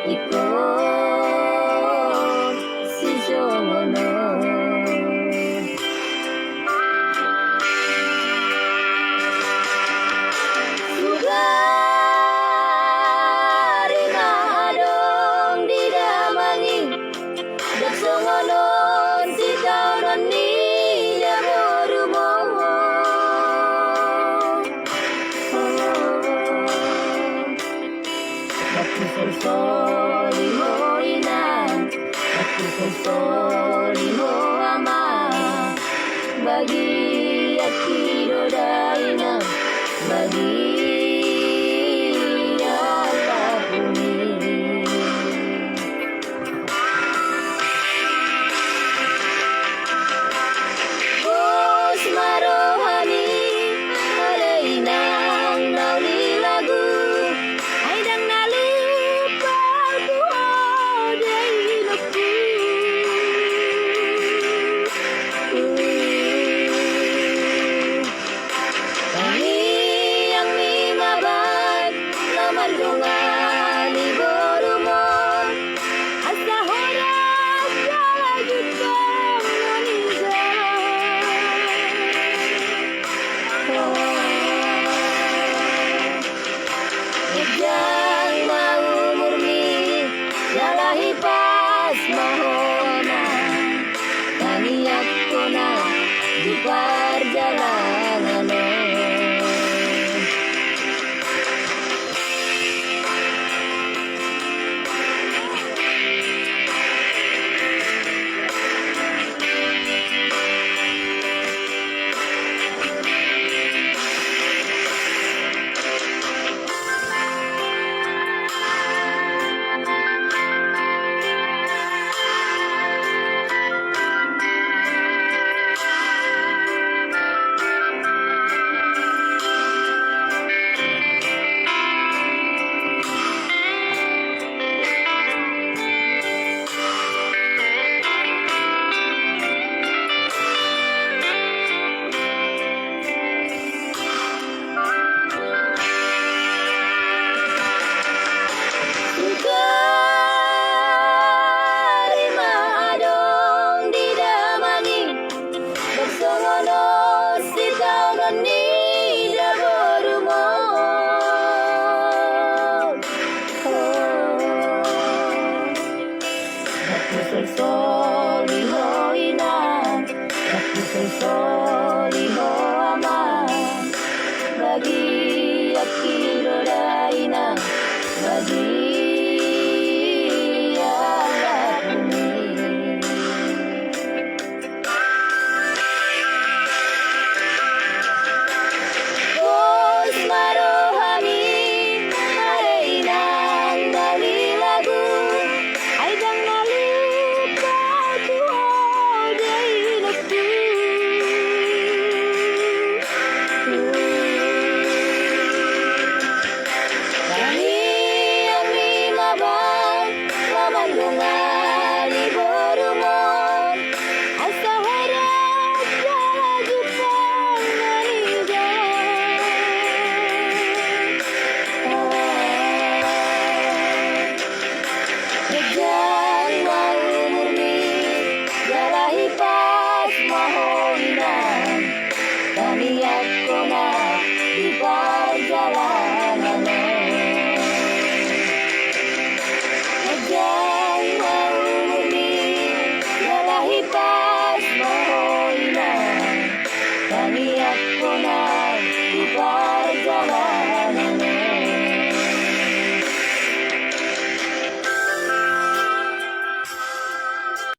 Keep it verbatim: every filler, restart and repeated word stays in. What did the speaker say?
Ingkon sisongon on. Sugari ma adong di damang i, dok songon on sitaonon ni jaborumon. Dang husolsoli ho inang, dang husolsoli ho amang. Bagianki do da inang, bagian lapung i. Pos ma rohami, ale inang na uli lagu, ai ndang na lupa au tu ho da inongku. Tangiang ni ma baen na mandongani borumon, asa horas jala jumpang na ninggalan. Ganjang ma umurmi, jala hipas ma ho inang, tangianghon na di parjalanan on. Sugari ma adong di damang i, dok songon on sitaonon ni jaborumon. Dang husolsoli ho inang, dang husolsoli ho amang. Bagianki do da inang, bagian lapung i. Pos ma rohami, ale inang na uli lagu, ai ndang na lupa au tu ho da inongku. Tangiang ni ma baen na mandongani borumon, asa horas jala jumpang na ninggalan. Ganjang ma umurmi, jala hipas ma ho inang, tangianghon na di parjalanan on. Ganjang ma umurmi, jala hipas ma ho inang, tangianghon na